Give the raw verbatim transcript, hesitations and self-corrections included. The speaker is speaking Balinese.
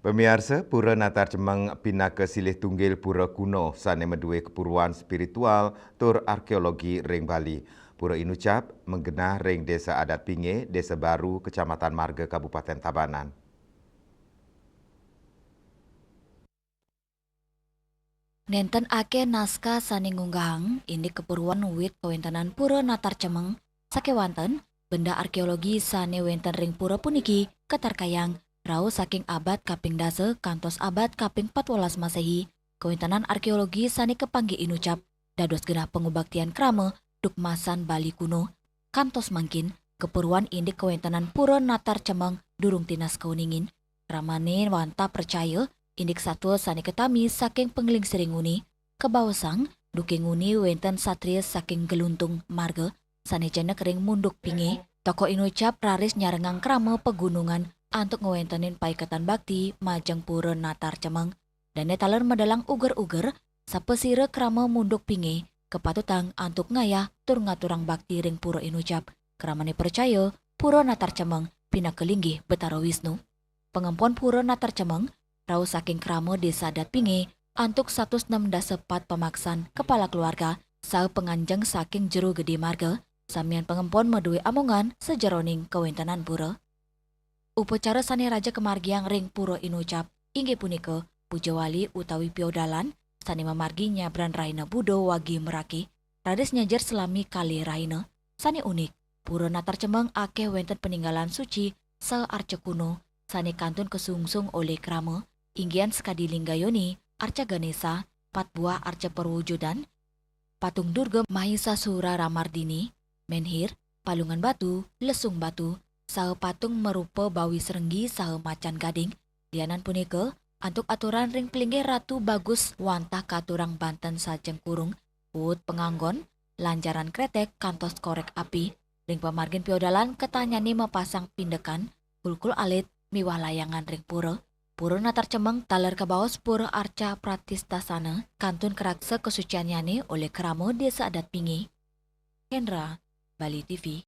Pamiarsa, Pura Natar Cemeng pinaka silih tunggil pura kuno sane maduwe kepuruan spiritual tur arkeologi ring Bali. Pura Inucap manggenah ring Desa Adat Pinge, Desa Baru, Kecamatan Marga, Kabupaten Tabanan. Nenten akeh naskah sane ngunggahang indik kepuruan wit kawentenan Pura Natar Cemeng, sakewanten benda arkeologi sane wenten ring pura puniki katarkayang rauh saking abad kaping dasa kantos abad kaping patbelas Masehi, kawentenan arkeologi sane kapanggih inucap dados genah pangubaktian krama duk masan Bali kuno. Kantos mangkin, kepuruan indik kawentenan Pura Natar Cemeng durung tinas kauningin. Kramane wantah pracaya indik satua sane katami saking panglingsir ring nguni, kabaosang duke nguni wenten satria saking Geluntung Marga sane jenek ring Munduk Pinge. Tokoh inucap raris nyarengang krama pagunungan antuk ngwentenin paiketan bakti majeng Pura Natar Cemeng. Dane taler medalang uger-uger, sapasira krama Munduk Pinge kapatutang antuk ngayah tur ngaturang bakti ring Pura Inucap. Kramane pracaya, Pura Natar Cemeng pinaka linggih Betara Wisnu. Pangempon Pura Natar Cemeng rauh saking krama Desa Adat Pinge antuk satus nem dasa pat pamaksan kepala keluarga saha panganjeng saking Jero Gede Marga, samian pangempon maduwe amongan sajeroning kawentenan pura. Upacara sane raja kamargiang ring Pura Inucap inggih punika puja wali utawi piodalan sane mamargi nyabran rahina Buda wagi meraki, raris nyajar selami kalih rahina. Sane unik, Pura Natar Cemeng akeh wenten paninggalan suci saha arca kuno sane kantun kasungsung olih krama, inggihan sakadi lingga yoni, arca Ganesha, pat buah arca perwujudan, patung Durga Mahisasura Ramardini, menhir, palungan batu, lesung batu, saha patung marupa bawi srenggi saha macan gading. Lianan punika, antuk aturan ring palinggih Ratu Bagus wantah katurang banten sajeng kurung, puut panganggon, lanjaran kretek kantos korek api. Ring pamargin piodalan katanyane mapasang pindekan, kulkul alit miwah layangan ring pura. Pura Natar Cemeng taler kabaos pura arca pratistasana, kantun karaksa kasuciannyane olih krama Desa Adat Pinge. Hendra, Bali T V.